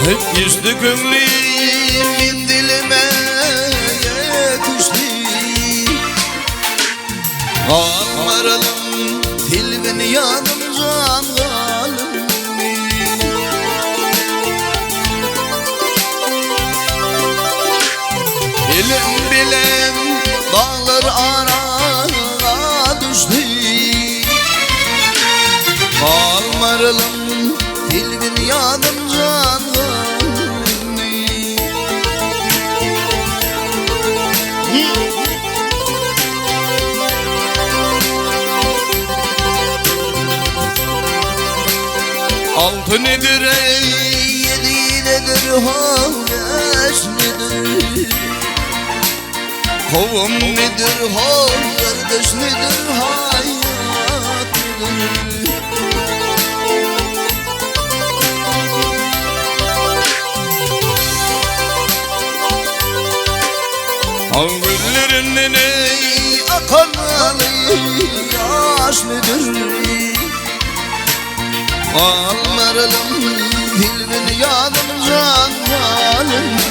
Düşdi köňlüm menzilime ýetişdi. Galmaralym tilbin ýanym jan galym. Elim bilen daglar ara düşdi. Galmaralym tilbin ýanym jan Altı nedir ey, yedi nedir ha beş nedir? Kovum nedir ha kardeş nedir hayat nedir? Güllerimden ey akan yaş nedir? Almaralım dilbin yanım can yanım.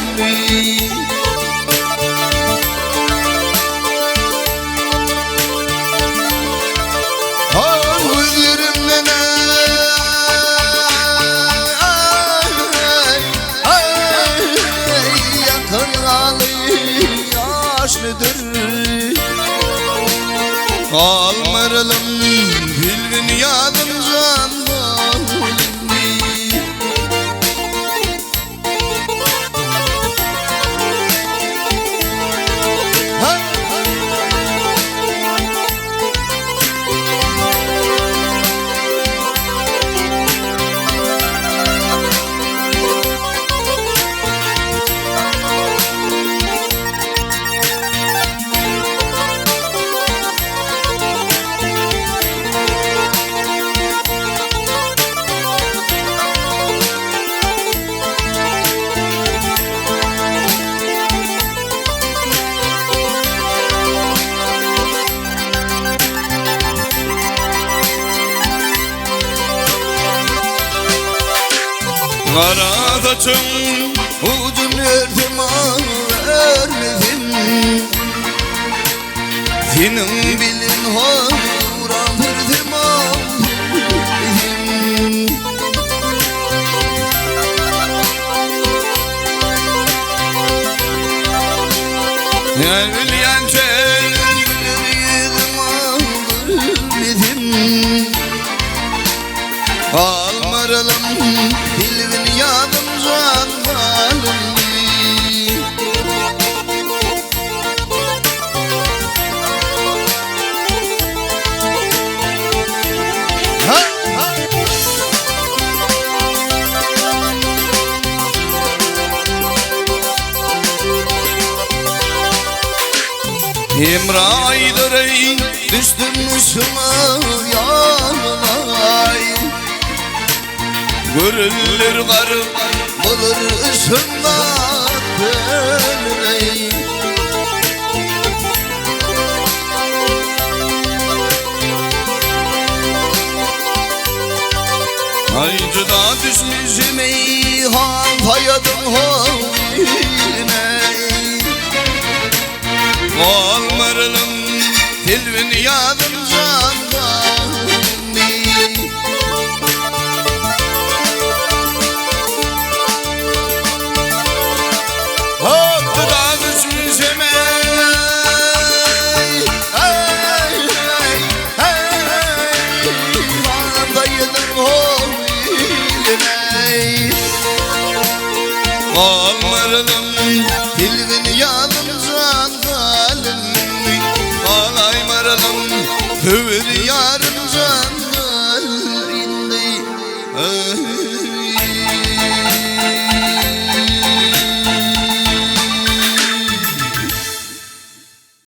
Gözlerimden ay, ay, yakın yaş nedir? Almaralım dilbin yanım can Kara saçın ucun örtüm örmedim. Senin bilin horan pırdım Evliyen yüzüm Almaralım dilvin yadım can halim. Ha, ha. Emrah ey düştüm ışıma yanına Görülür garip bulur ışığında gönlüne. Ay cüda düşmüşüm ey han tayadım haline. Almaralım tilvin yadım can Almaralım tilvin yadım.